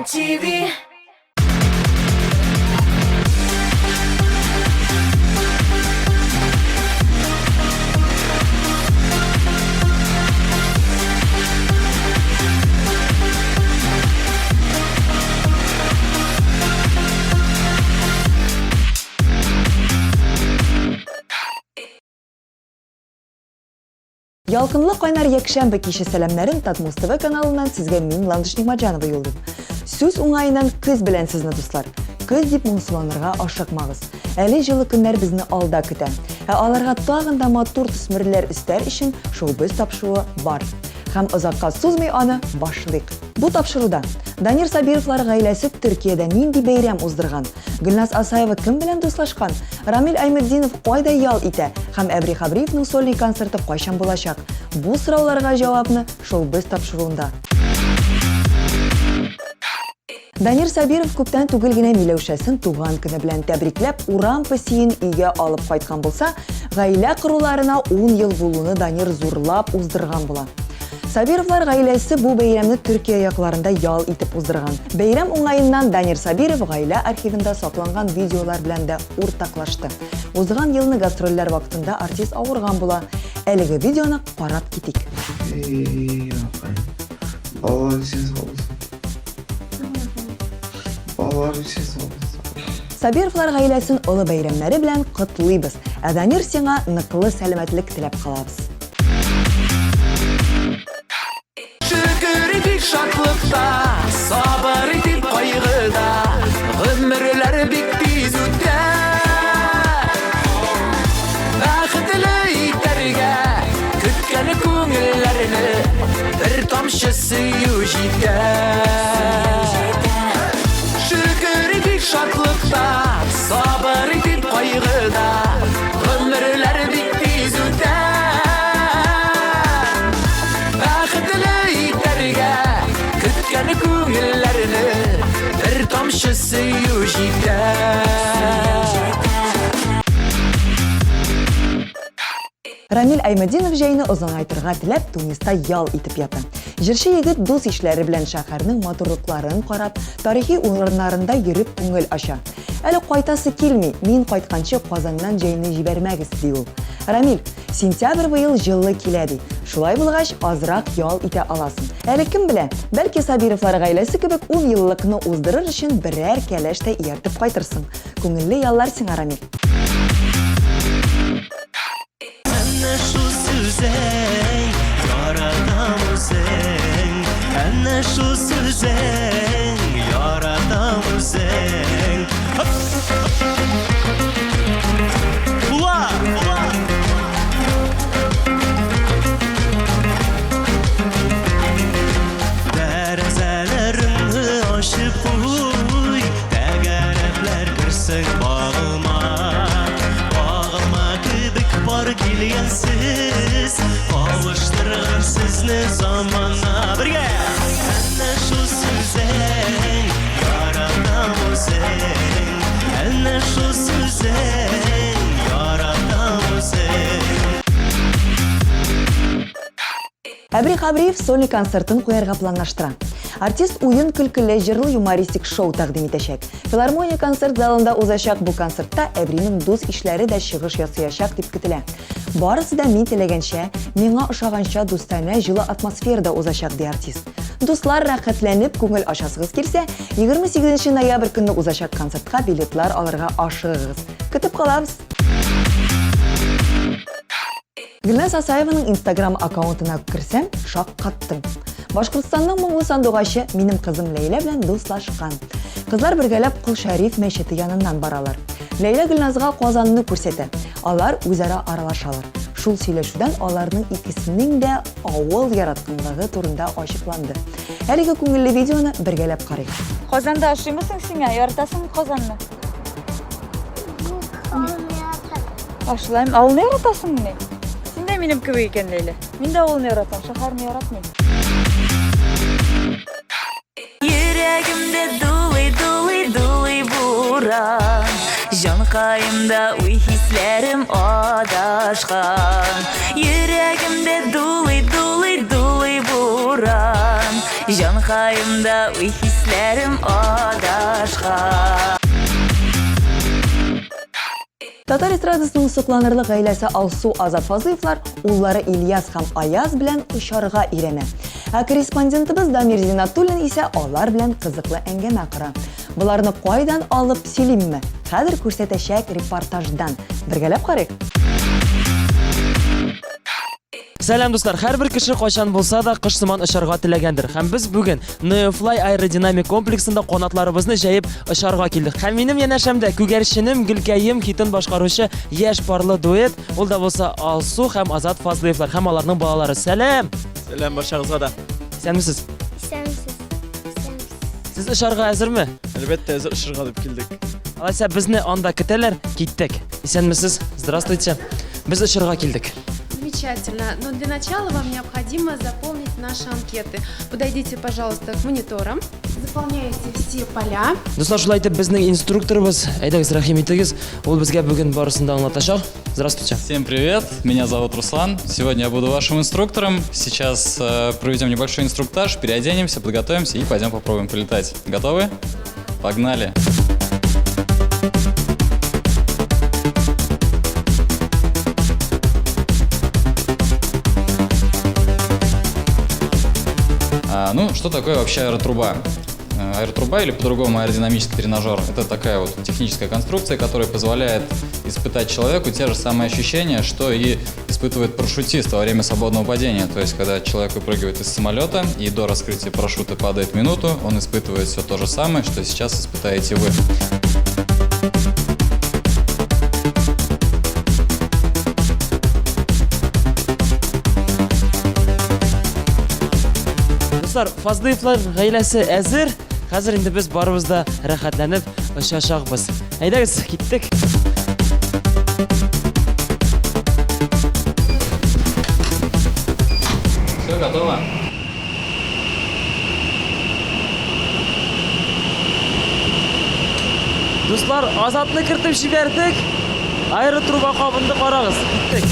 TV. Ялкынлы кайнар якшәмбе киче сәламнәрен Татмус ТВ каналыннан сезгә мин Ландыш Нигматҗанова юллыйм. Сүз уңаеннан көз белән сезне, дуслар. Көз дип моңсуланырга ашыкмагыз. Әле җылы көннәр безне алда көтә. Ә аларга тагын да матур төсмерләр өстәр өчен шоу-без тапшыруы бар. Һәм озакка сузмый аны башлыйк. Бу тапшыруда Данир Сабировлар гаиләсе Төркиядә нинди бәйрәм уздырган? Гөлназ Асаева кем белән дуслашкан? Рамил Айметдинов кайда ял итә? Һәм Әбри Хабриевның сольный концерты кайчан булачак? Бу сорауларга җавапны Шоу-без тапшыруында. Данир Сабиров күптән түгел генә Миләүшәсен туган көне белән тәбрикләп, урам песиен өйгә алып кайткан булса, гаилә коруларына 10 ел булуны Данир зурлап уздырган була. Сабировлар гаиләсе бу бәйрәмне Төркия якларында ял итеп уздырган. Бәйрәм уңаеннан Данир Сабиров гаилә архивында сакланган видеолар белән дә уртаклашты. Узган елны гастрольләр вакытында артист авырган була. Әлеге видеоны карап китик. Эй, апай. Балалар исән сау булсын. Балалар исән сау булсын. Сабировлар гаиләсен олы бәйрәмнәре белән котлыйбыз. Ә Данир сиңа ныклы сәламәтлек теләп калабыз. Шөкер итик шатлыкта, сабыр итик кайгыда, гомерләр бик тиз үтә. Бәхетле итәргә көткән күңелләрне бер тамчы сөю җитә. Шөкер итик шатлыкта, сабыр итик кайгыда, гомерләр бик тиз үтә. Бәхетле итәргә көткән күңелләрне бер тамчы сөю җитә. Рамил Айметдинов җәйне озынайтырга теләп Туниста ял итеп ята. Җырчы егет дус-ишләре белән шәһәрнең матурлыкларын карап, тарихи урыннарында йөреп күңел ача. Әле кайтасы килми, мин кайтканчы Казаннан җәйне җибәрмәгез, ди ул. Рамил, сентябрь быел җылы килә, ди. Шулай булгач, азрак ял итә аласың. Әле кем белә, бәлки Сабировлар гаиләсе кебек ун еллыкны уздырыр өчен берәр кәләш тә ияртеп кайтырсың. Күңелле яллар сиңа, Рамил! Әнә шул сүзең, яратам үзең. Әнә шул сүзең, яратам үзең. Була! Була! Тәрәзәләреңне ачып куй, тәгәрәпләр керсен багыма. Багыма кебек пар килгәнсез, кавыштырган сезне замана. Бергә! Әнә шул сүзең, яратам үзең. Әнә шул сүзең, яратам үзең. Әбри Хабриев сольный концертын куярга планлаштыра. Артист уен-көлкеле, җырлы-юмористик шоу тәкъдим итәчәк. Филармония концерт залында узачак бу концертта Әбринең дус-ишләре дә чыгыш ясыячак дип көтелә. Барысы да мин теләгәнчә, миңа ошаганча дустанә җылы атмосферада узачак, ди артист. Дуслар, рәхәтләнеп күңел ачасыгыз килсә, 28 ноябрь көнне узачак концертка билетлар алырга ашыгыгыз. Көтеп калабыз! Гөлназ Асаеваның Инстаграм аккаунтына керсәм, шаккаттым. Башкортстанның моңлы сандугачы минем кызым Ләйлә белән дуслашкан. Кызлар бергәләп Кол Шәриф мәчете яныннан баралар. Ләйлә Гөлназга Казанны күрсәтә. Алар үзара аралашалар. Шул сөйләшүдән аларның икесенең дә авыл яратканлыгы турында ачыкланды. Әлеге күңелле видеоны бергәләп карыйк. Казанда ошыймы соң сиңа? Яратасыңмы Казанны? Юк, авылны яратам. Ашылайм, авылны яратасыңмыни? Син дә минем кебек икән, Ләйлә. Мин дә авылны яратам, шәһәрне яратмыйм. Йөрәгемдә дулый, дулый, дулый буран. Җанкаемда уй-хисләрем адашкан. Йөрәгемдә дулый, дулый, дулый буран. Җанкаемда Җанкаемда уй-хисләрем адашкан. Татар эстрадасының сокланырлык гаиләсе Алсу Азат Фазлыевлар уллары Ильяс һәм Аяз белән очарга өйрәнә. Ә корреспондентыбыз Дамир Зиннатуллин исә алар белән кызыклы әңгәмә кора. Боларны кайдан алып сөйлимме? Хәзер күрсәтәчәк репортаждан. Бергәләп карыйк. Сәлам, дуслар! Һәрбер кеше кайчан булса да кош сыман очарга теләгәндер. Һәм без бүген Neofly аэродинамик комплексында канатларыбызны җәеп очарга килдек. Һәм минем янәшәмдә Күгәрченем, Гөлкәем хитын башкаручы яшь парлы дуэт, ул да булса Алсу һәм Азат Фазлыевлар һәм аларның балалары. Сәлам! Сәлам барчагызга да. Исәнмесез? Исәнмесез. Исәнмесез. Сез очарга әзерме? Әлбәттә, әзер очырга дип килдек. Алайса безне анда көтәләр, киттек. Исәнмесез, здравствуйте. Без очырга килдек. Замечательно. Но для начала вам необходимо заполнить наши анкеты. Подойдите, пожалуйста, к мониторам. Заполняете все поля. Дуслар, шулай итеп безнең инструкторыбыз, әйдәгез, рәхим итегез, ул безгә бүген барысын да аңлатачак. Здравствуйте. Всем привет, меня зовут Руслан. Сегодня я буду вашим инструктором. Сейчас проведем небольшой инструктаж, переоденемся, подготовимся и пойдем попробуем полетать. Готовы? Погнали! Ну, что такое вообще аэротруба? Аэротруба или по-другому аэродинамический тренажер – это такая вот техническая конструкция, которая позволяет испытать человеку те же самые ощущения, что и испытывает парашютист во время свободного падения. То есть, когда человек выпрыгивает из самолета и до раскрытия парашюта падает минуту, он испытывает все то же самое, что сейчас испытаете вы. Дуслар, Фазлыевлар гаиләсе әзер. Хәзер инде без барыбыз да рәхәтләнеп очачакбыз. Әйдәгез, киттек. Все готово? Дуслар, Азатны кертеп җибәрдек. Аэротруба кабынды, карагыз. Киттек.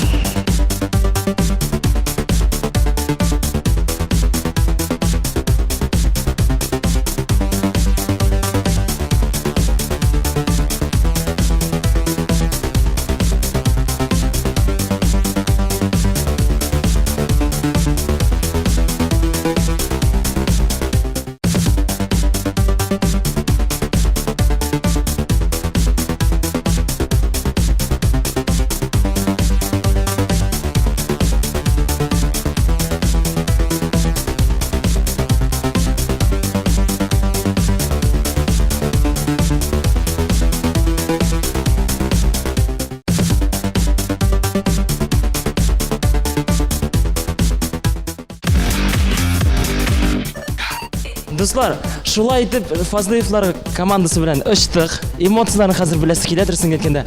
Дуслар, шулай итеп Фазлыевлар командасы белән очтык. Эмоцияләрен хәзер беләсе килә, дөресен әйткәндә.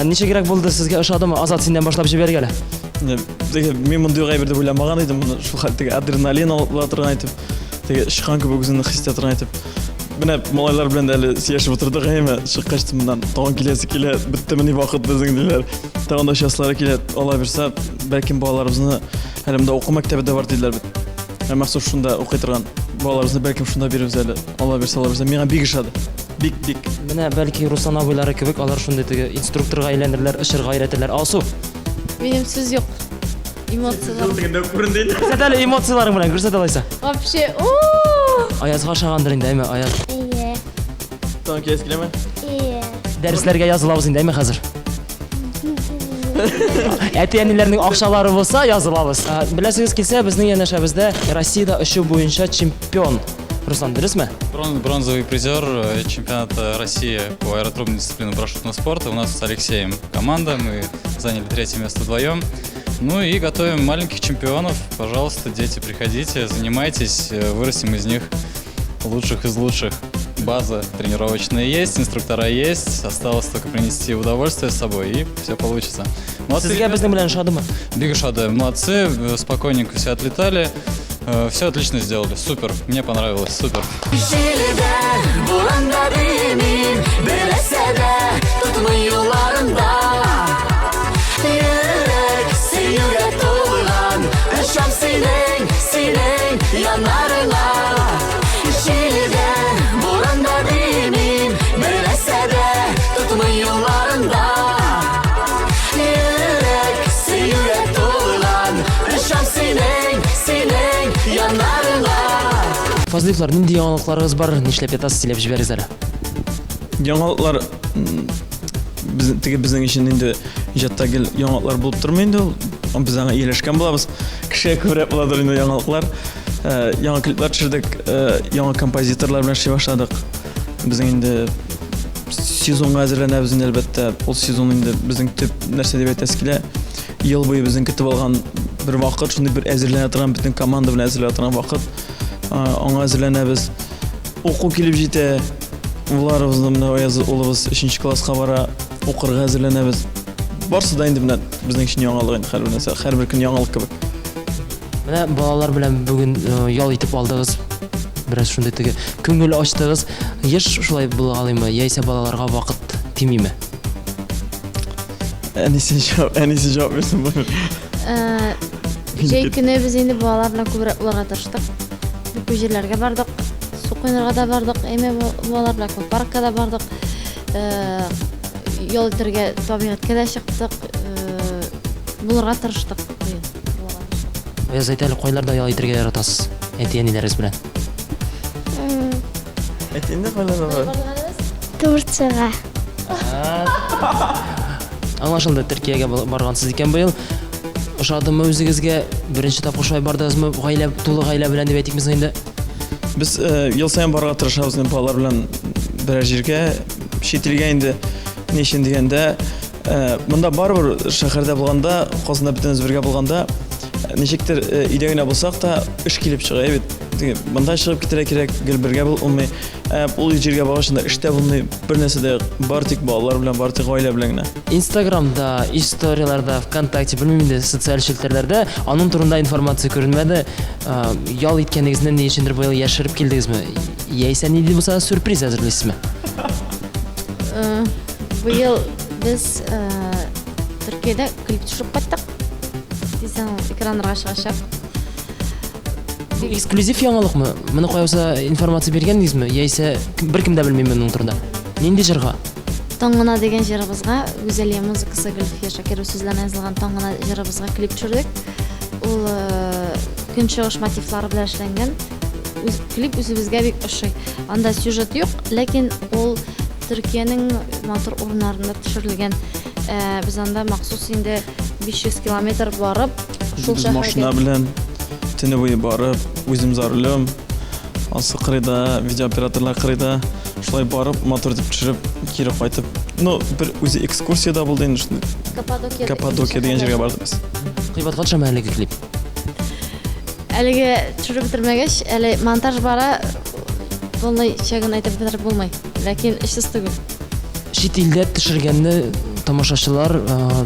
Ничегрәк булды, сезгә ошадымы? Азат, синнән башлап җибәрик әле. Теге мин мондый ук әйбер дип уйламаган идем. Моны шул хәл теге адреналин ала торган итеп, теге очкан кебек үзеңне хис итә торган итеп. Менә малайлар белән дә әле сөйләшеп утырдык, әйеме? Чыккач моннан тагын киләсе килә, беттемени вакыт безнең диләр. Тагын да очасылары килә. Алла бирсә, бәлкем балаларыбызны әле монда уку мәктәбе дә бар диделәр бит. Ә махсус шунда укый торган балаларыбызны бәлкем шунда бирербез әле. Алла бирсә, Алла бирсә. Миңа бик ошады. Бик, бик. Менә бәлки Руслан абыйлары кебек алар шундый теге инструкторга әйләнерләр, очырга өйрәтерләр. Алсу. Минем сүз юк. Эмоциялар. Тегендә күренде инде. Күрсәт әле эмоцияләрең белән, күрсәт алайса. Вообще, у Аязга ошагандыр инде, әйме, Аяз. Ие. Тагын киләсе киләме? Ие. Дәресләргә язылабыз инде, әйме, хәзер. Әти-әниләрнең акчалары булса, язылабыз. Беләсегез килсә, безнең янәшәбездә Россиядә очу буенча чемпион. Руслан, дөресме? Бронзовый призер чемпионата России по аэротрубной дисциплине парашютного спорта. У нас с Алексеем команда, мы заняли третье место вдвоем. Ну и готовим маленьких чемпионов. Пожалуйста, дети, приходите, занимайтесь, вырастим из них лучших из лучших. База тренировочная есть, инструктора есть, осталось только принести удовольствие с собой, и все получится. Молодцы, Сезгә ребята. безнең белән ошадымы? Бик ошады, молодцы, спокойненько все отлетали, все отлично сделали, супер, мне понравилось, супер. Җилдә, буранда димим, Берләшсә дә тотмый юлларында. Йөрәк сөюгә тулган, Очам синең, синең яннарыңа. Фазлыевлар, нинди яңалыкларыгыз бар, нишләп ятасыз, сөйләп җибәрегез әле. Яңалыклар без, теге безнең өчен инде иҗатта гел яңалыклар булып тормый инде ул. Без аңа ияләшкән булабыз. Кешегә күбрәк буладыр инде яңалыклар. Э, яңа клиплар төшердек, э, яңа композиторлар белән эшли башладык. Безнең инде сезонга әзерләнәбез инде әлбәттә. Ул сезон инде безнең төп нәрсә дип әйтәсе килә. Ел буе безнең көтеп алган бер вакыт, шундый бер әзерләнә торган, бөтен команда белән әзерләнә торган вакыт. Аңа әзерләнәбез. Уку килеп җитә. Улларыбызны менә Аяз улыбыз 3 класска бара, укырга әзерләнәбез. Барсы да инде менә безнең өчен яңалык инде һәрбер нәрсә, һәрбер көн яңалык кебек. Менә балалар белән бүген ял итеп алдыгыз. Бераз шундый теге күңел ачтыгыз. Еш шулай була алыймы, яисә балаларга вакыт тимиме? Әнисе җавап, әнисе җавап бирсен бу. Э, җәй көне без инде балалар белән күбрәк булырга тырыштык. Бик күп җирләргә бардык. Су коенырга да бардык, әмма балалар белән аквапаркка да бардык. Э, ял итәргә табигатькә дә чыктык. Э, булырга тырыштык. Аяз, әйт әле, кайларда ял итәргә яратасыз әти-әниләрегез белән? Әйт инде кайларда бар? Турцияга. Аңлашылды, Төркиягә баргансыз икән быел. Ошадымы үзегезгә? Беренче тапкыр шулай бардыгызмы? Гаилә, тулы гаилә белән дип әйтикме соң инде? Без э, ел саен барырга тырышабыз инде балалар белән берәр җиргә, чит илгә инде. Ни өчен дигәндә, э, монда барыбер шәһәрдә булганда, Казанда бөтенебез бергә булганда, э, ничектер өйдә генә булсак та, эш килеп чыга бит. Монда чыгып китәргә кирәк, гел бергә булмый. Ә ул җиргә баргач анда эш тә булмый, бер нәрсә дә юк. Бары тик балалар белән, бары тик гаилә белән генә. Инстаграмда, историяләрдә, ВКонтакте, белмим инде, социаль челтәрләрдә аның турында информация күренмәде. Ял иткәнегезне ни өчендер быел яшереп килдегезме? Яисә нинди булса да сюрприз әзерлисезме? Быел без Төркиядә клип төшереп кайттык. Тиздән ул экраннарга чыгачак. Бу эксклюзив яңалыкмы? Моны кая булса информация биргән дигезме? Яисә беркем дә белмиме моның турында? Нинди җырга? Таң гына дигән җырыбызга, Гүзәлия музыкасы, Гөлфия Шакирова сүзләренә язылган Таң гына җырыбызга клип төшердек. Ул э, көнчыгыш мотивлары белән эшләнгән. Үз, клип үзебезгә бик ошый. Анда сюжет юк, ләкин ул Төркиянең матур урыннарында төшерелгән. Э, без анда махсус инде 500 километр барып, шул Без машина белән төне буе барып, үзем за рулем, ансы кырыйда, видеооператорлар кырыйда, шулай барып, матур итеп төшереп, кире кайтып. Ну, бер үзе экскурсия да булды инде шундый. Каппадокия. Каппадокия дигән җиргә бардык без. Кыйбатка төшәме әлеге клип? Әлеге төшереп бетермәгәч, әле монтаж бара, полный чегын әйтеп бетереп булмый. Ләкин эшсез түгел. Чит илдә төшергәнне тамашачылар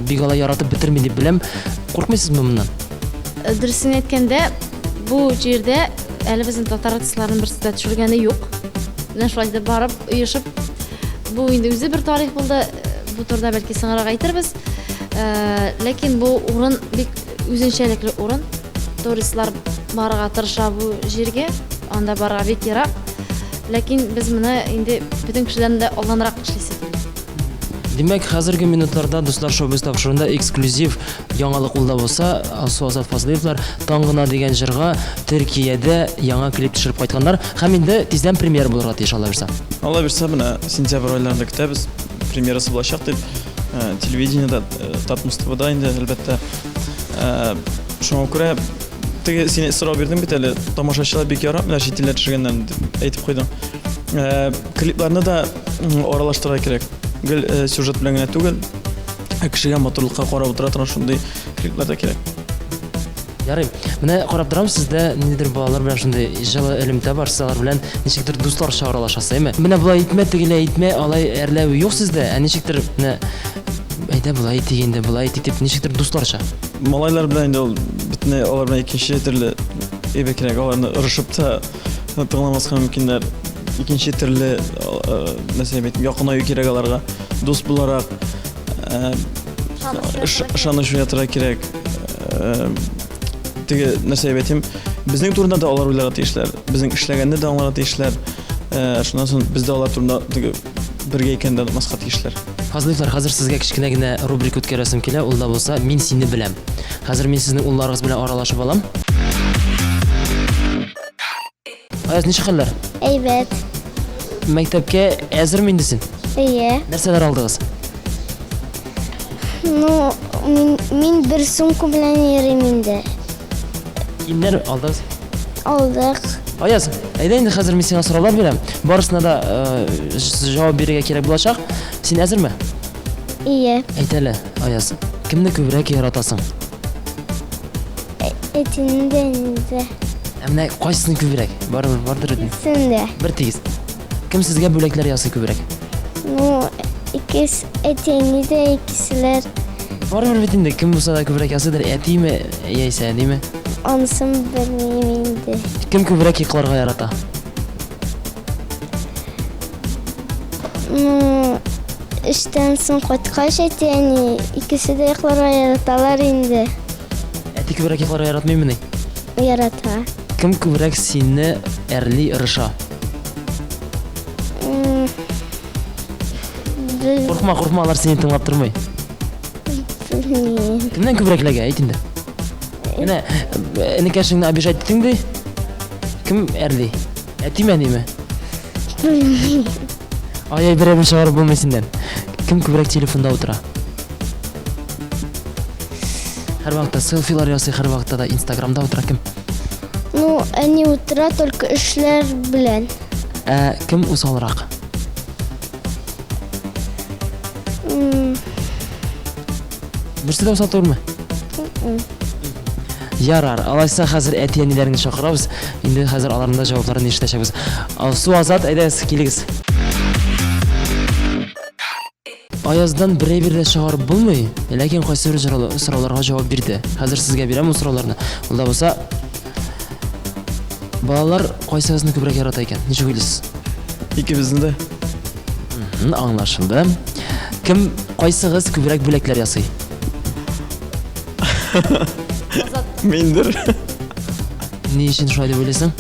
бик алай яратып бетерми дип беләм. Куркмыйсызмы моннан? Дөресен әйткәндә, бу җирдә әле безнең татар артистларының берсе дә төшергәне юк. Менә шулай итеп барып, оешып, бу инде үзе бер тарих булды. Бу турыда бәлки соңрак әйтербез. Ләкин бу урын бик үзенчәлекле урын. Туристлар барырга тырыша бу җиргә. Анда барырга бик ерак. Ләкин без моны инде бөтен кешедән дә алданрак эшлисе килде. Димәк, хәзерге минутларда Дуслар шоу-биз тапшыруында эксклюзив яңалык ул да булса, Алсу Азат Фазлыевлар Таң гына дигән җырга Төркиядә яңа клип төшереп кайтканнар һәм инде тиздән премьера булырга тиеш, Алла бирса. Алла бирса, менә сентябрь айларында көтәбез, премьерасы булачак дип, э, телевидениедә, э, Татмус ТВда инде, әлбәттә. Э, шуңа күрә теге син сорау бирдең бит әле, тамашачылар бик яратмыйлар чит илләр төшергәннәрне дип әйтеп куйдың. Э, клипларны да аралаштырырга кирәк. Гел э, сюжет белән генә түгел, ә кешегә матурлыкка карап утыра торган шундый клиплар да кирәк. Ярый. Менә карап торам, сездә ниндидер балалар белән шундый җылы элемтә бар, сез алар белән ничектер дусларча аралашасыз, әйме? Менә болай итмә, тегеләй итмә, алай әрләү юк сездә, ә ничектер менә әйдә болай итик инде, болай итик дип ничектер дусларча. Малайлар белән инде ул бөтенләй алар белән икенче төрле әйбер кирәк. Аларны орышып та тыңламаска мөмкиннәр. Икенче төрле нәрсә әйтим, якынаю кирәк аларга. Дус буларак ышаныч уятырга кирәк. Теге нәрсә әйтим, безнең турында да алар уйларга тиешләр. Безнең эшләгәнне дә аңларга тиешләр. Шуннан соң без дә алар турында теге бергә икәнне дә онытмаска тиешләр. Фазлыевлар, хәзер сезгә кечкенә генә рубрика үткәрәсем килә, ул да булса Мин сине беләм. Хәзер мин сезнең улларыгыз белән аралашып алам. Аяз, ничек хәлләр? Әйбәт. Мәктәпкә әзерме инде син? Әйе. Нәрсәләр алдыгыз? Ну, мин, мин бер сумка белән йөрим инде. Киемнәр алдыгыз? Алдык. Аяз, әйдә инде хәзер мин сиңа сораулар бирәм. Барысына да э, җавап бирергә кирәк булачак. Син әзерме? Ие. Әйт әле, Аяз, кемне күбрәк яратасың? Әтине дә, әнине дә. Ә менә кайсысын күбрәк? Барыбер бардыр бит. Икесен дә. Бер тигез. Кем сезгә бүләкләр ясый күбрәк? Ну, икес, әти-әни дә икеселәр. Барыбер бит инде, кем булса да күбрәк ясыйдыр, әтиме, яисә әниме? Анысын белмим инде. Кем күбрәк йокларга ярата? Ну, эштән соң кайткач әти-әни икесе дә йокларга яраталар инде. Әти күбрәк йокларга яратмыймыни? Ярата. Кем күбрәк сине әрли, ырыша? Куркма, куркма, алар сине тыңлап тормый. Белмим. Кемнән күбрәк эләгә, әйт инде. Менә энекәшеңне обижать иттең ди. Кем әрли? Әтиме, әниме? Белмим. Ай-ай, берәүне чыгарып булмый синнән. Кем күбрәк телефонда утыра? Һәрвакытта селфилар ясый, һәрвакытта да Инстаграмда утыра кем? Ну, әни утыра только эшләр белән. Ә кем усалрак? Берсе дә усал түгелме? Ярар, алайса хәзер әти-әниләреңне чакырабыз. Инде хәзер аларның да җавапларын ишетәчәкбез. Алсу, Азат, әйдәгез, килегез. Аяздан бер әйбер дә чыгарып булмый, ләкин кайсы бер сорауларга җавап бирде. Хәзер сезгә бирәм ул сорауларны. Ул да булса, балалар кайсыгызны күбрәк ярата икән? Ничек уйлыйсыз? Икебезне дә. Аңлашылды. Кем кайсыгыз күбрәк бүләкләр ясый? Миндер. Ни өчен шулай дип уйлыйсың?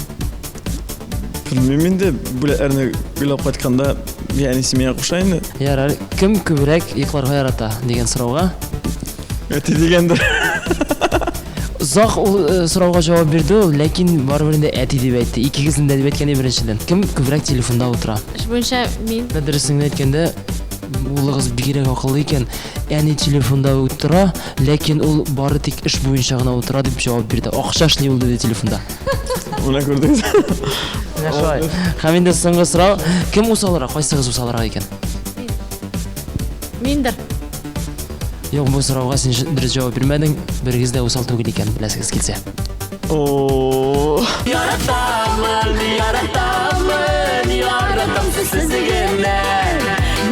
Белмим инде, бүләкләрне гөләп кайтканда әнисе миңа куша инде. Ярар, кем күбрәк йокларга ярата дигән сорауга? Әти дигәндер. Озак ул э, сорауга җавап бирде ул, ләкин барыбер инде әти дип әйтте. Икегезне дә дип әйткән беренчедән. Кем күбрәк телефонда утыра? Эш буенча мин. Дөресен генә әйткәндә, улыгыз бигрәк акыллы икән. Әни телефонда утыра, ләкин ул бары тик эш буенча гына утыра дип җавап бирде. Акча эшли ул диде телефонда. Менә күрдегез. Менә шулай. Һәм инде соңгы сорау, кем усалрак, кайсыгыз усалрак икән? Миндер. Юк, бу сорауга син дөрес җавап бирмәдең. Берегез дә усал түгел икән, беләсегез килсә. О. Яратамын, яратамын, яратам сүзсез генә.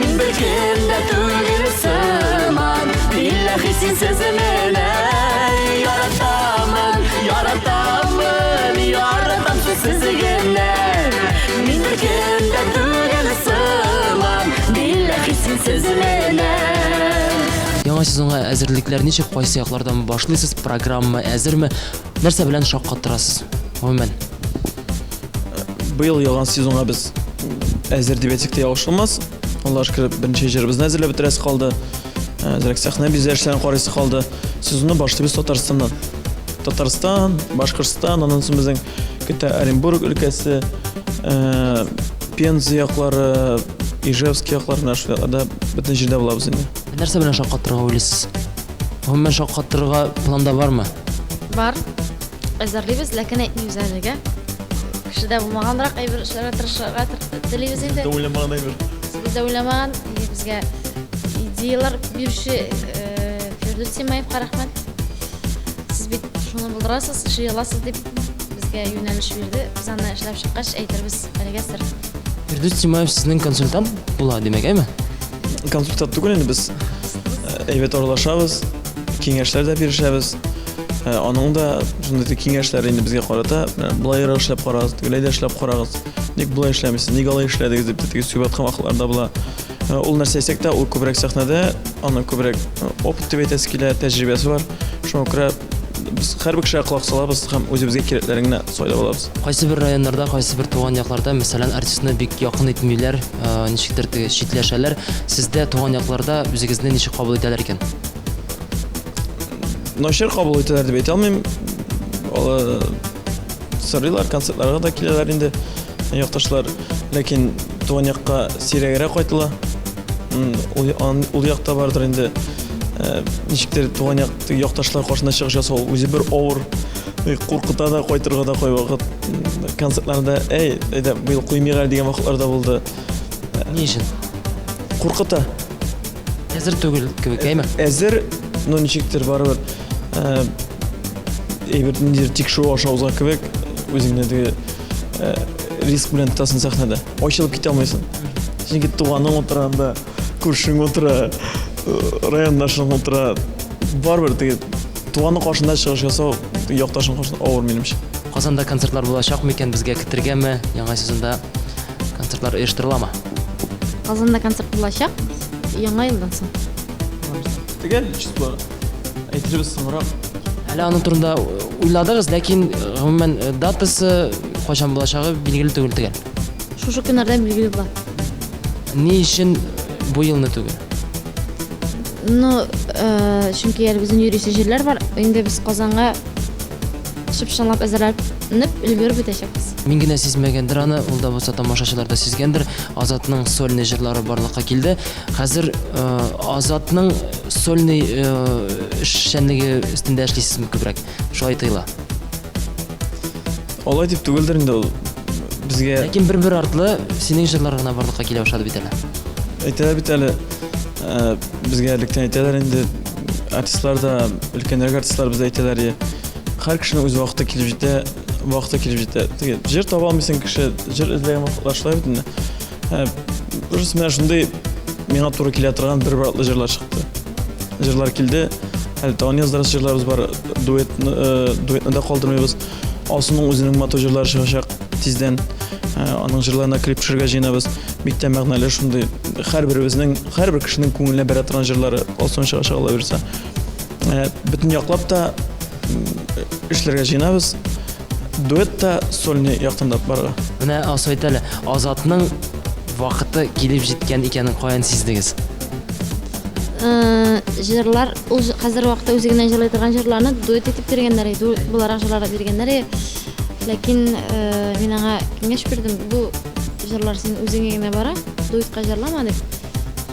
Мин беркем дә түгел сыман, билләһи синсез менә. Яратамын, яратамын, яратам сүзсез генә. Мин беркем дә түгел сыман, билләһи синсез менә. Яңа сезонга әзерлекләр ничек, кайсы яклардан башлыйсыз, программа әзерме? Нәрсә белән шаккаттырасыз? Гомумән. Быел яңа сезонга без әзер дип әйтсәк тә ялгыш булмас. Аллаһ шөкер, берничә җырыбызны әзерләп бетерәсе калды. Әзрәк сәхнә бизәлешләрен карыйсы калды. Сезонны башлыйбыз Татарстаннан. Татарстан, Башкортстан, аннан соң безнең көтә Оренбург өлкәсе, Пенза яклары, Ижевск яклары, менә шул якларда бөтен җирдә булабыз инде. Нәрсә белән шаккатырырга уйлыйсыз? Гомумән шаккатырырга планда бармы? Бар. Әзерлибез, ләкин әйтмибез әлегә. Кешедә булмаганрак әйбер эшләргә тырышырга телибез инде. Бездә уйламаган әйбер. Бездә уйламаган, безгә идеялар бирүче Фирдүс Тимаевка рәхмәт. Сез бит шуны булдырасыз, эшли аласыз дип безгә юнәлеш бирде. Без аны эшләп чыккач әйтербез, әлегә сер. Фирдүс Тимаев сезнең консультант була, димәк, әйме? Консультант түгел инде без әйбәт аралашабыз, киңәшләр дә бирешәбез. Аның да шундый киңәшләре инде безгә карата, болайрак эшләп карагыз, тегеләй дә эшләп карагыз, ник болай эшләмисез, ник алай эшләдегез дип теге сүгеп аткан вакытлар да була. Ул нәрсә әйтсәк тә, ул күбрәк сәхнәдә, аның күбрәк опыт дип әйтәсе килә, тәҗрибәсе бар. Шуңа күрә без һәрбер кешегә колак салабыз һәм үзебезгә кирәкләрен генә сайлап алабыз. Кайсы бер районнарда, кайсы бер туган якларда, мәсәлән, артистны бик якын итмиләр, ничектер теге читләшәләр. Сездә туган якларда үзегезне ничек кабул итәләр икән? Начар кабул итәләр дип әйтә алмыйм. Алар Сорыйлар, концертларга да киләләр инде якташлар. Ләкин туган якка сирәгрәк кайтыла. Ул, ул якта бардыр инде. Э, ничектер туган як якташлар каршында чыгыш ясау үзе бер авыр. Куркыта да, кайтырга да кайвакыт. Концертларда, әй, әйдә, быел куймыйк әле дигән вакытлар да булды. Ни өчен? Куркыта. Әзер түгел кебек, әйме? Әзер, но ничектер барыбер э, әйбер ниндидер тикшерү аша узган кебек, үзеңне теге э, риск белән тотасың сәхнәдә. Ачылып китә алмыйсың. Чөнки туганың утыра анда, күршең утыра, э, райондашың утыра. Барыбер теге туганың каршында чыгыш ясау, якташың каршында авыр минемчә. Казанда концертлар булачак микән, безгә көтергәме? Яңа сезонда концертлар оештырыламы? Казанда концерт булачак яңа елдан соң. Төгәл число әйтербез соңрак. Әле аның турында уйладыгыз, ләкин гомумән датасы кайчан булачагы билгеле түгел төгәл. Шушы көннәрдә билгеле була. Ни өчен бу елны түгел? Ну, э, чөнки әле безнең йөрисе җирләр бар. Инде без Казанга чып-чынлап әзерләнеп өлгереп бетәчәкбез. Мин генә сизмәгәндер аны, ул да булса тамашачылар да сизгәндер. Азатның сольный җырлары барлыкка килде. Хәзер э, Азатның сольный э, эшчәнлеге өстендә эшлисезме күбрәк? Шулай тоела. Алай дип түгелдер инде ул. Безгә Ләкин бер-бер артлы синең җырлар гына барлыкка килә башлады бит әле. Әйтәләр бит әле, э, безгә электән әйтәләр инде, артистлар да, өлкәнрәк артистлар безгә әйтәләр, һәр кешенең үз вакыты килеп җитә, вакыты килеп җитә. Теге җыр таба алмыйсың кеше, җыр эзләгән вакытлар шулай бит инде. Э, просто менә шундый миңа туры килә торган бер-бер артлы җырлар чыкты. Җырлар килде. Әле тагын яздырасы җырларыбыз бар. Дуэтны, э, дуэтны да калдырмыйбыз. Алсуның үзенең матур җырлары чыгачак тиздән. Э, аның җырларына клип төшерергә җыенабыз. Бик тә мәгънәле шундый һәрберебезнең, һәрбер кешенең күңеленә бәрә торган җырлары Алсуның чыгачак Алла бирсә. Э, бөтен яклап та эшләргә җыенабыз. Дуэт та сольный яктан да барырга. Менә Алсу әйт әле, Азатның вакыты килеп җиткән икәнен каян сиздегез? Э, җырлар, ул хәзер вакытта үзе генә җырлый торган җырларны дуэт итеп биргәннәр, дуэт буларак җырларга биргәннәр. Ләкин э, мин аңа киңәш бирдем, бу җырлар син үзеңә генә бара, дуэтка җырлама дип.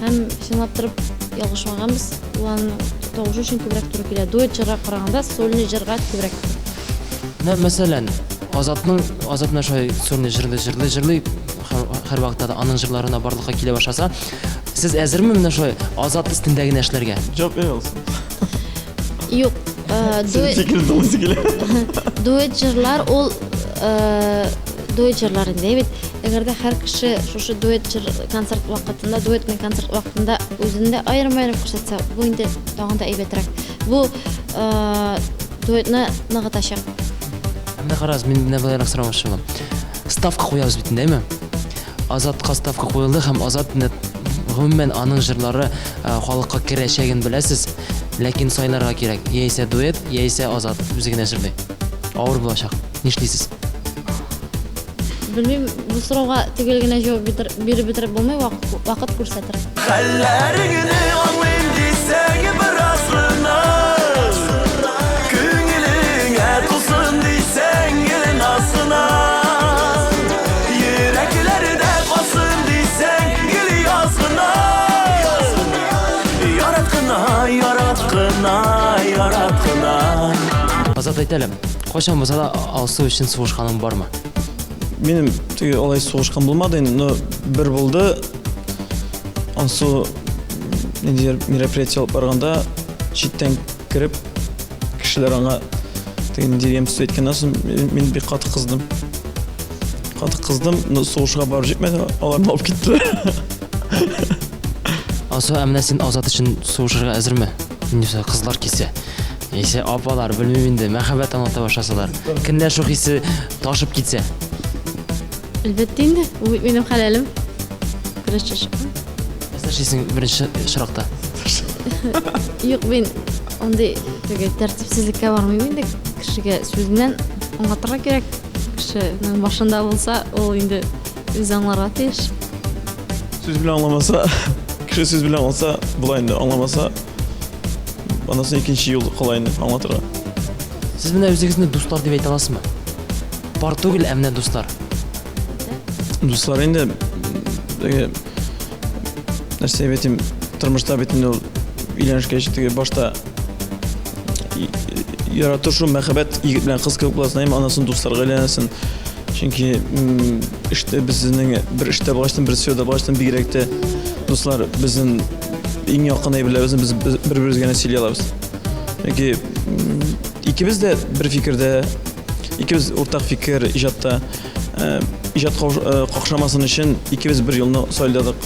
Һәм чынлап торып ялгышмаганбыз, ул аның тавышы өчен күбрәк туры килә. Дуэт җырга караганда сольный җырга күбрәк. Менә мәсәлән, Азатның Азат менә шулай сольный җырлый, җырлый, җырлый, һәрвакытта да аның җырларына барлыкка килә башласа, Сез әзерме менә шулай Азат өстендә генә эшләргә? Җавап бирә аласың. Юк. Э, дуэт Фикер тыңлыйсы килә. Дуэт җырлар ул э, дуэт җырлар инде бит. Әгәр дә һәр кеше шушы дуэт җыр концерт вакытында, дуэтный концерт вакытында үзен дә аерым-аерым күрсәтсә, бу инде тагын да әйбәтрәк. Бу э, дуэтны ныгытачак. Менә карагыз, мин менә болайрак сорамакчы булам. Ставка куябыз бит инде, әйме? Азатка ставка куелды һәм Азат менә гомумән аның җырлары э, халыкка керәчәген беләсез, ләкин сайларга кирәк. Яисә дуэт, яисә Азат үзе генә җырлый. Авыр булачак. Нишлисез? Белмим, бу сорауга төгәл генә җавап биреп бетереп булмый, вакыт күрсәтер. Хәлләреңне аңлыйм дисәң бераз гына Күңелеңә тулсын дисәң гел наз гына Йөрәкләрдә калсын дисәң гел яз гына Ярат кына, ярат кына, ярат кына Азат әйт әле, кайчан булса да Алсу өчен сугышканың бармы? Минем теге алай сугышкан булмады инде, но бер булды. Алсу ниндидер мероприятие алып барганда читтән кереп кешеләр аңа теге ниндидер ямьсез әйткәннән соң мин бик каты кыздым. Каты кыздым, но сугышка барып җитмәде, аларны алып киттеләр. Алсу, ә менә син Азат өчен сугышырга әзерме? Инде кызлар килсә, яисә апалар, белмим инде, мәхәббәт аңлата башласалар, көнләшү хисе ташып китсә. Әлбәттә инде, бу бит минем хәләлем. Көрәшче чыкмый. Нәрсә эшлисең беренче очракта? Юк, мин андый теге тәртипсезлеккә бармыйм инде. Кешегә сүз белән аңлатырга кирәк. Кешенең башында булса, ул инде үзе аңларга тиеш. Сүз белән аңламаса, кеше сүз белән аңласа, була инде, аңламаса, аннан соң икенче юл кала инде аңлатырга. Сез менә үзегезне дуслар дип әйтә аласызмы? Пар түгел, ә менә дуслар. Дуслар инде теге нәрсә дип әйтим, тормышта бит инде ул өйләнешкәч теге башта ярату шул мәхәббәт егет белән кыз кебек буласың, әмма аннан соң дусларга әйләнәсең. Чөнки эштә безнең бер эштә булгачтын, бер сферада булгачтын, бигрәк тә дуслар безнең иң якын әйберләребезне без бер-беребезгә генә сөйли алабыз. Чөнки икебез дә бер фикердә, икебез уртак фикер иҗатта. Иҗат какшамасын өчен икебез бер юлны сайладык.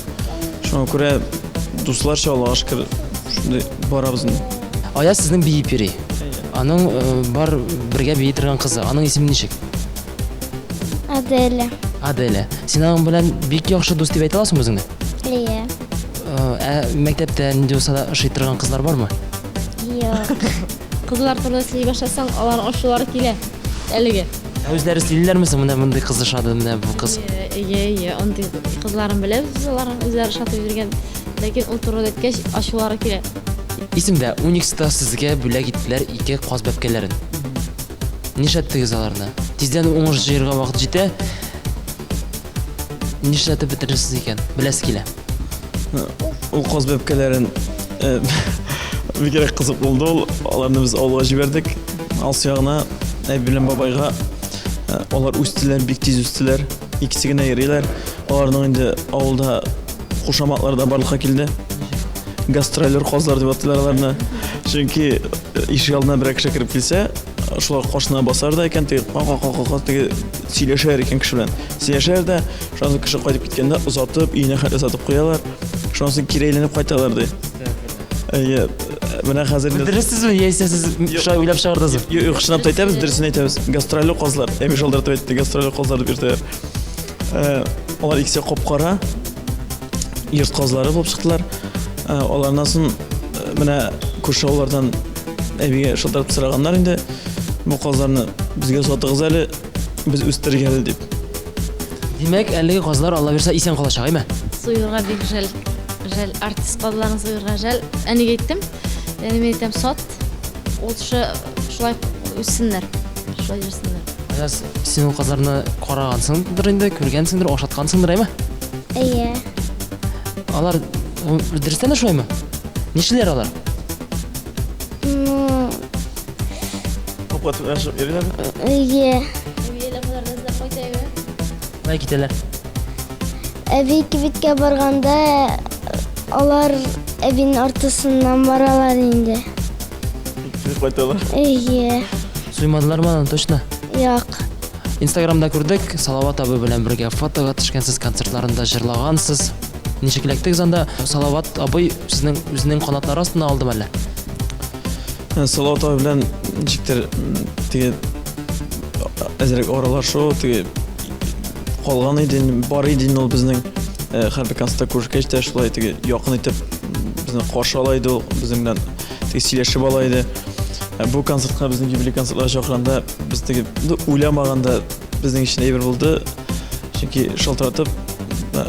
Шуңа күрә дусларча, Аллага шөкер, шундый барабыз инде. Аяз сезнең биеп йөри. Аның бар бергә бии торган кызы. Аның исеме ничек? Аделя. Аделя. Син аның белән бик яхшы дус дип әйтә аласыңмы үзеңне? Әйе. Ә мәктәптә нинди булса да ошый торган кызлар бармы? Юк. Кызлар турында сөйли башласаң, аларның ачулары килә әлеге. Ә үзләре сөйлиләрме соң, менә мондый кыз ошады, менә бу кыз? Әйе, әйе, андый кызларын беләбез без аларның, үзләре ошатып йөргән. Ләкин ул турыда әйткәч, ачулары килә. Исемдә, Уникста сезгә бүләк иттеләр ике каз бәбкәләрен. Нишләттегез аларны? Тиздән уңыш җыерга вакыт җитә. Нишләтеп бетерерсез икән? Беләсе килә. Ул каз бәбкәләрен бигрәк кызык булды ул. Аларны без авылга җибәрдек. Алсу ягына, әби белән бабайга. Алар үстеләр, бик тиз үстеләр. Икесе генә йөриләр. Аларның инде авылда кушаматлары да барлыкка килде. Гастролер казлар дип атыйлар аларны. Чөнки ишек алдына берәр кеше кереп килсә, шулар каршына басар да икән, теге ка-ка-ка-ка теге сөйләшәр икән кеше белән. Сөйләшәр дә, шуннан соң кеше кайтып киткәндә озатып, өенә хәтле озатып куялар. Шуннан соң кире әйләнеп кайталар ди. Әйе, менә хәзер инде Дөрессезме яисә сез шулай уйлап чыгардыгызмы? Юк, юк, чынлап та әйтәбез, дөресен әйтәбез. Гастрольле казлар. Әби шалтыратып әйтте, гастрольле казлар дип йөртәләр. Алар икесе кап-кара йорт казлары булып чыктылар. Алардан соң менә күрше авыллардан әбигә шалтыратып сораганнар инде, бу казларны безгә сатыгыз әле, без үстерик әле дип. Димәк, әлеге казлар Алла бирсә исән калачак, әйме? Суерга бик жәл. Жәл, артист казларын суерга жәл. Әнигә әйттем. Әни мин әйтәм, сат. Лучше шулай үссеннәр. Шулай йөрсеннәр. Аяз, син ул казларны карагансыңдыр инде, күргәнсеңдер, ашаткансыңдыр, әйме? Әйе. Алар дөрестән дә шулаймы? Нишлиләр алар? Ну, Капка төбенә чыгып йөриләрме? Әйе. Кая китәләр? Әби кибеткә барганда алар әбинең артысыннан баралар инде. Кире кайталар. Әйе. Суймадылармы аны точно? Юк. Инстаграмда күрдек, Салават абый белән бергә фотога төшкәнсез, концертларында җырлагансыз. Ничек эләктегез анда? Салават абый сезнең үзенең канатлары астына алдымы әллә? Салават абый белән ничектер теге әзрәк аралашу, теге калган иде, бар иде инде ул безнең һәрбер концертта күрешкәч тә шулай теге якын итеп безне каршы ала иде ул, безнең белән теге сөйләшеп ала иде. Бу концертка безнең юбилей концертларга чакырганда без теге уйламаганда безнең өчен әйбер булды. Чөнки шалтыратып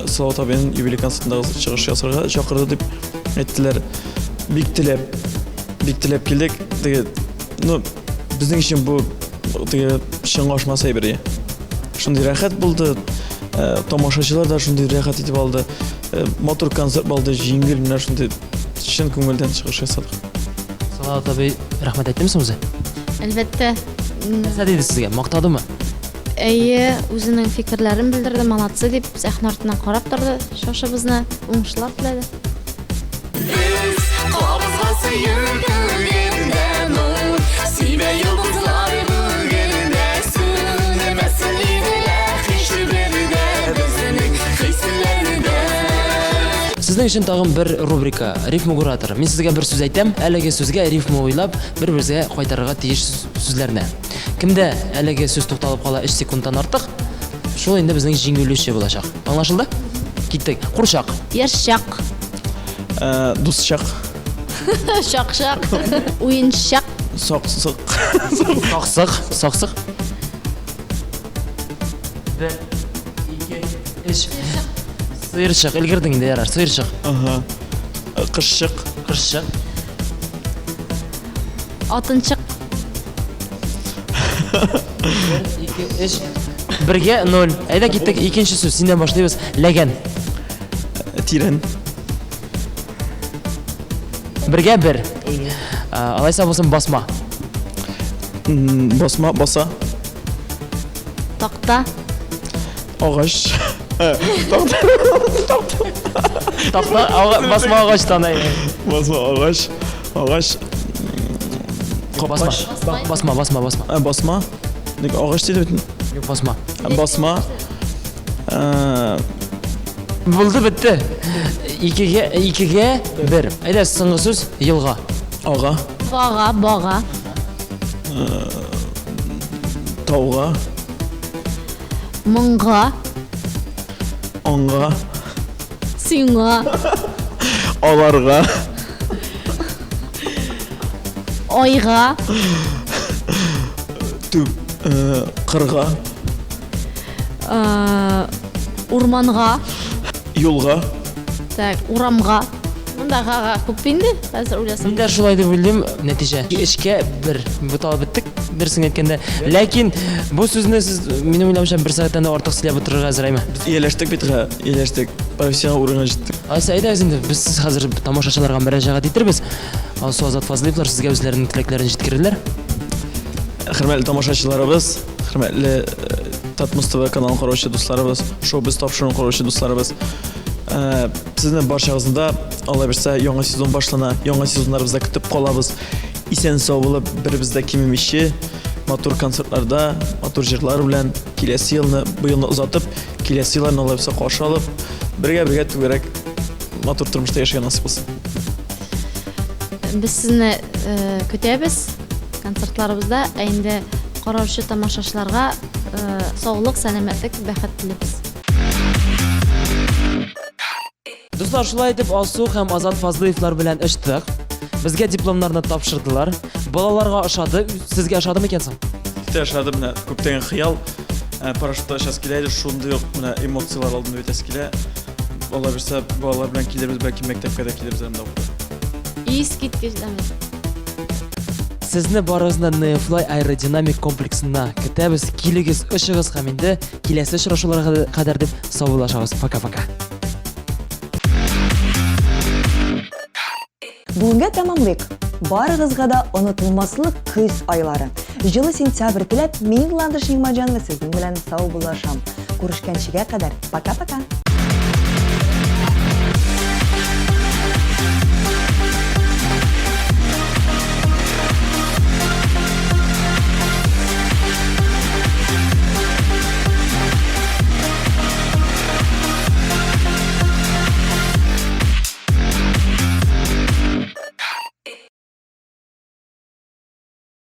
Салават абыйның юбилей концертындагы чыгыш ясарга чакырды дип әйттеләр. Бик теләп, бик теләп килдек. Теге, ну, безнең өчен бу теге чынга ашмас әйбер. Шундый рәхәт булды. Э, тамашачылар да шундый рәхәт итеп алды. Э, матур концерт булды, җиңел менә шундый чын күңелдән чыгыш ясадык. Салават абый рәхмәт әйттеме соң үзе? Әлбәттә. Нәрсә диде сезгә? Мактадымы? Әйе, үзенең фикерләрен белдерде, молодцы дип, сәхнә артыннан карап торды чыгышыбызны, уңышлар теләде. Без кабызга сөю күгендә нур, Сибә йолдызлар бүген дә сүнмәсен иде лә һичбер дә безнең хисләрдә. Сезнең өчен тагын бер рубрика, Рифмогуратор. Мин сезгә бер сүз әйтәм, әлеге сүзгә рифма уйлап, бер-беребезгә кайтарырга тиеш сүзләрне. Кемдә әлеге сүз тукталып кала 3 секундтан артык, шул инде безнең җиңелүче булачак. Аңлашылды? Киттек. Курчак. Яшьчак. Э, дусчак. Чакчак. Уенчак. Саксык. Саксык. Саксык. Бер, ике, өч. Сыерчык. Өлгердең инде, ярар. Сыерчык. Ага. Кышчык. Кышчык. Атынчык. Бер, ике, 2, 3. Бергә 0. Әйдә киттек. Икенче сүз. Синнән башлыйбыз. Ләгән. Тирән. Бергә бер. Алайса булсын басма. Басма, баса. Такта. Агач. Такта, басма агачтан. Басма агач. Агач. Басма. Басма, басма, басма. Басма. Ник агач диде бит. Юк, басма. Басма. Булды, бетте. Икегә, икегә бер. Әйдә, соңгы сүз елга. Ага. Бага, бага. Тауга. Моңга. Аңга. Сиңа. Аларга. Айга. Түп, кырга. Урманга. Юлга. Так, урамга. Монда гага күп инде, хәзер уйласам. Мин дә шулай дип уйлыйм. Нәтиҗә. Эшкә бер буталып беттек, дөресен әйткәндә. Ләкин бу сүзне сез, минем уйлавымча, бер сәгатьтән дә артык сөйләп утырырга әзер, әйме? Без ияләштек бит, га, ияләштек. Профессионал урынга җиттек. Алайса, әйдәгез инде, без хәзер тамашачыларга мөрәҗәгать итербез. Алсу Азат Фазлыевлар сезгә үзләренең теләкләрен җиткерделәр. Хөрмәтле тамашачыларыбыз, хөрмәтле э, Татмус ТВ каналын караучы дусларыбыз, шоу без тапшыруын караучы дусларыбыз. Э, сезне барчагызны да Алла бирсә яңа сезон башлана, яңа сезоннарыбызда көтеп калабыз. Исән сау булып, беребез дә кимемичә, матур концертларда, матур җырлар белән киләсе елны, бу елны озатып, киләсе елларны Алла бирсә каршы алып, бергә-бергә түгәрәк матур тормышта яшәргә насыйп булсын. Без сезне э, көтәбез концертларыбызда, ә инде караучы тамашачыларга э, саулык, сәламәтлек, бәхет телибез. Дуслар, шулай итеп Алсу һәм Азат Фазлыевлар белән очтык. Безгә дипломнарны тапшырдылар. Балаларга ошады. Сезгә ошады микән соң? Бик ошады, менә күптәнге хыял. Э, парашютта очасы килә иде, шундый ук менә эмоцияләр алдым дип әйтәсе килә. Алла бирсә, балалар белән килербез, бәлки мәктәпкә дә килербез әле монда. Искиткеч дәмле. Сезне барыгызны Neofly аэродинамик комплексына көтәбез. Килегез, очыгыз һәм инде киләсе очрашуларга кадәр дип саубуллашабыз. Пока-пока. Бүгенгә тәмамлыйк. Барыгызга да онытылмаслык көз айлары. Җылы сентябрь теләп, мин Ландыш Нигмаҗанова сезнең белән саубуллашам. Күрешкәнчегә кадәр пока-пока.